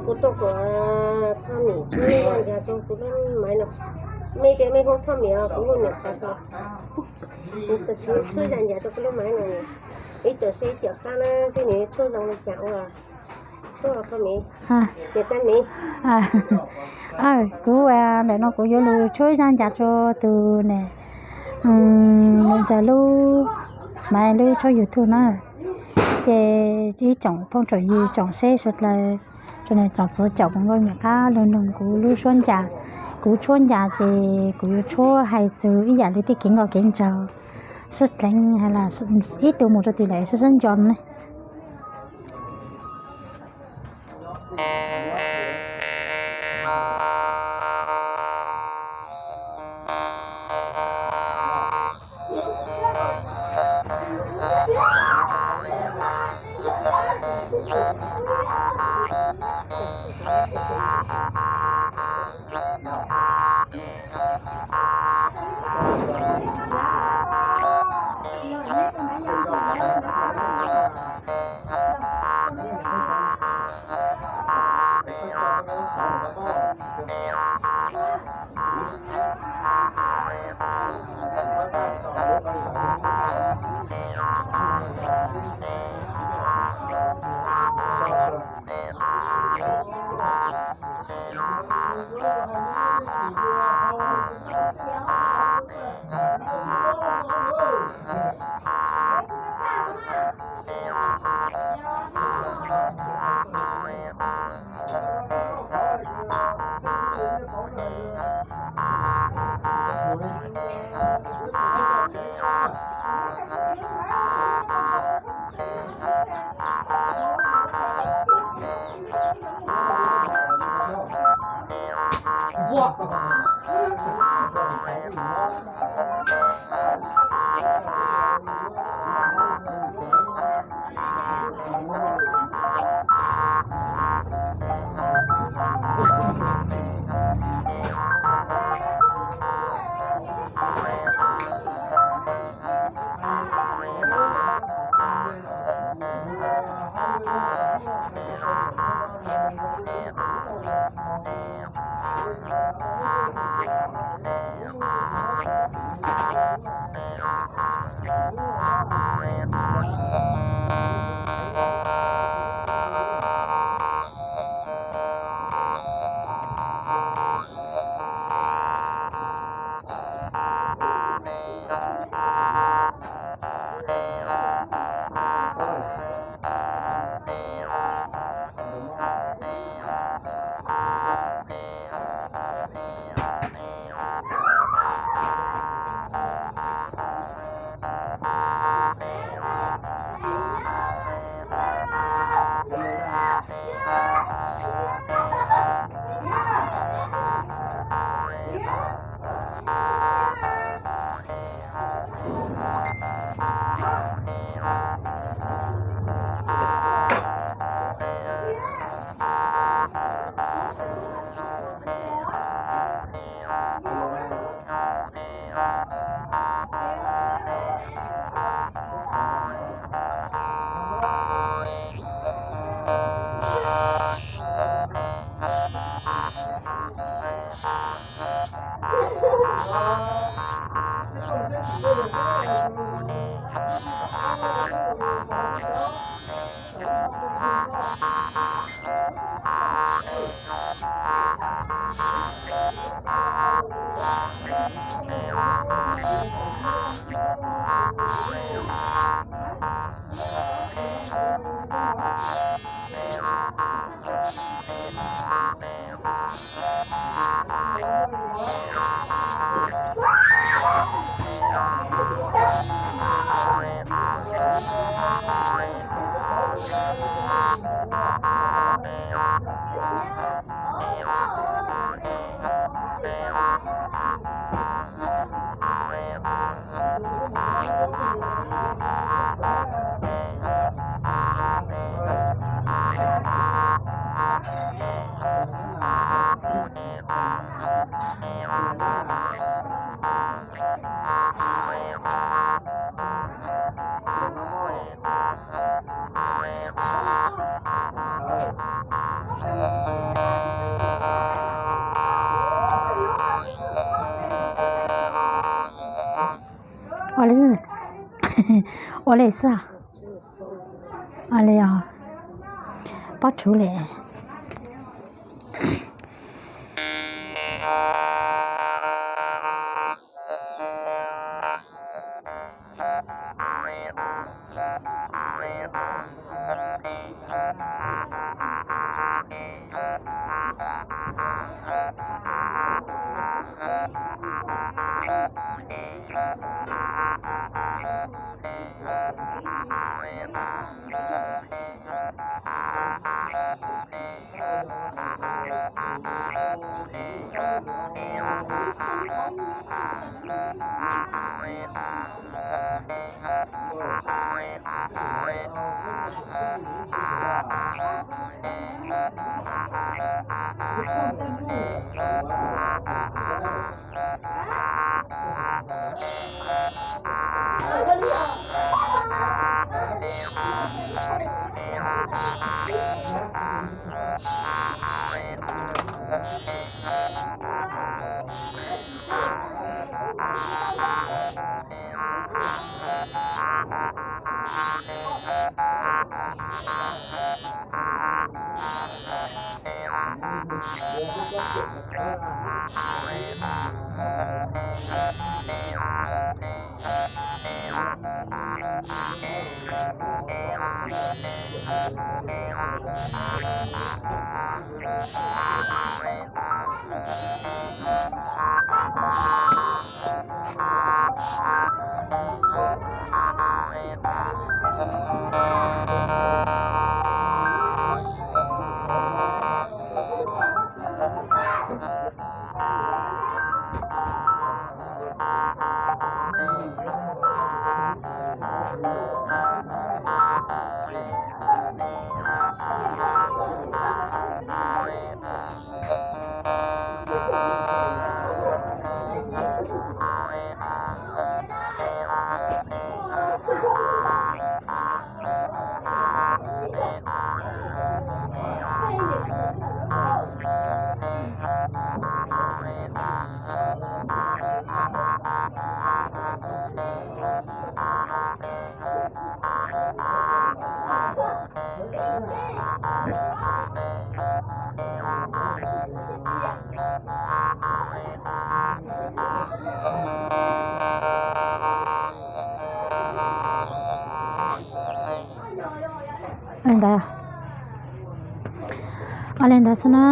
Kuv tuaj kom Phaj Mim tshuab zaj ncav rau kuv lub maiv no. Mej tias mej hu Phaj Mim os, kuv hu niam tais os. Kuv tuaj tshuab zaj ncav rau kuv lub maiv no. Ib txawm seb ib co qab na, seb nws tshuab zoo li cas ua. Tshuab Phaj Mim, niam tais Mim. Kuv ntawm no kuv yuav lug tshuab zaj ncav rau tus niam ntxawm lub maiv lub tshooj YouTube na. Ces ib tsoom phooj tsoom ywg tsoom saib suav dlawg, tsoom niam tsoom txiv caum kuv nkauj nyuam qab lug noog kuv lub suab ncav. Kuv tshuab ncav ces kuv yuav tshuab hais txug ib yam li tej kev nkauj kev nraug, sib dleev hais los ib tug mus rau tim lawm sib sib nco ne. Ua li xwb. Ua li os. Pob rhuv li. Ntawd, ua li ntawd xwb na,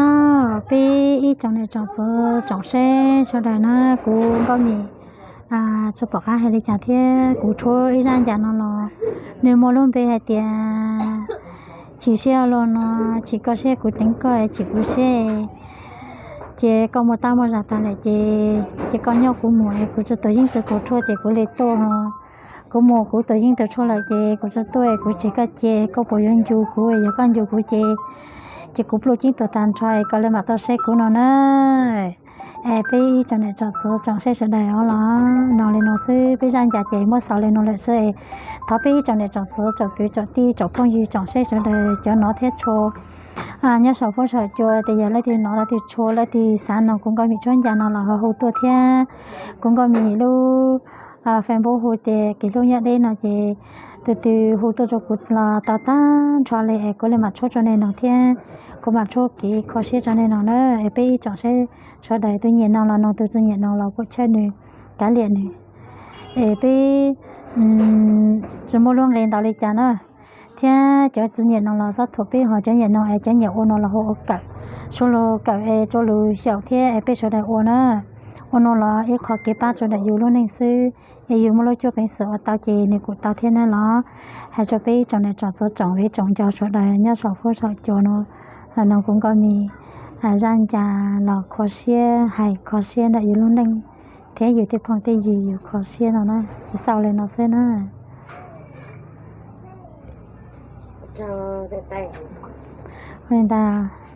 peb ib tsoom niam tsoom txiv tsoom saib sawv daws na, kuv Nkauj Mim tsis pom qab hais li cas thiab, kuv tshuab ib zaj ncas no los nws muaj lub npe hais tias chim siab los no, chim koj siab kuv ceev koj, chim kuv siab ces koj muaj tab muaj zam tas lawm ces, ces koj nyob kuv mus es kuv tsis tus yeej tsis tus tshuaj ces kuv li tuaj no. Kuv mus kuv tus yeej tus tshuaj lawm ces kuv tsis tuaj es kuv tseg koj ces koj puas yuav ncu kuv, yog koj ncu kuv ces, ces kuv pluj ceeb tuag tag nrho es koj li mam tau saib kuv no na. Es peb ib tsoom niam tsoom txiv tsoom saib sawv daws os los no li no xwb, peb zaj ncas ces muab xaus li no lawm xwb. Thov peb ib tsoom niam tsoom txiv tsoom kwv tsoom tij tsoom phooj ywg tsoom saib sawv daws cov nov thiab tshua nyob saum fuab saum cua tias yog leej twg nov leej twg tshua leej twg xav noog kuv Nkauj Mim tshuab ncas no los ho hu tuaj thiab. Kuv Nkauj Mim lub Facebook hu tias Kiv Hlub Nyob Deb no ces tus twg hu tuaj rau kuv los tau tag nrho li es kuv li mam tshuab rau nej noog thiab. Kuv mam tshuab kev kho siab rau nej noog na. Es peb ib tsoom saib sawv daws, tus nyiam noog los noog, tus tsis nyiam noog los kuj chawj nws, kav liam nws. Es peb tsis muaj lub nqe ntau li cas na, thiab cov tsis nyiam noog los txhob thuam peb, ho cov nyiam noog es cov nyiam ua no los hu ua kawm, suav lus kawm es rau lus xyaum thiab es peb sawv daws ua na. Ua no los ib qho kev pab rau ntawm yus lub neej xwb, es yus muaj lub cuab peev xwm ua tau ces nws kuj tau thiab na los. Hais rau peb ib tsoom niam tsoom txiv tsoom viv tsoom ncaus sawv daws nyob saum fuab saum cua no los noog kuv Nkauj Mim zaj ncas los kho siab, hais kho siab ntawm yus lub neej thiab yus tej phooj tej ywg yus kho siab no na. Ces xaus li no xwb na. Ua li ntawd.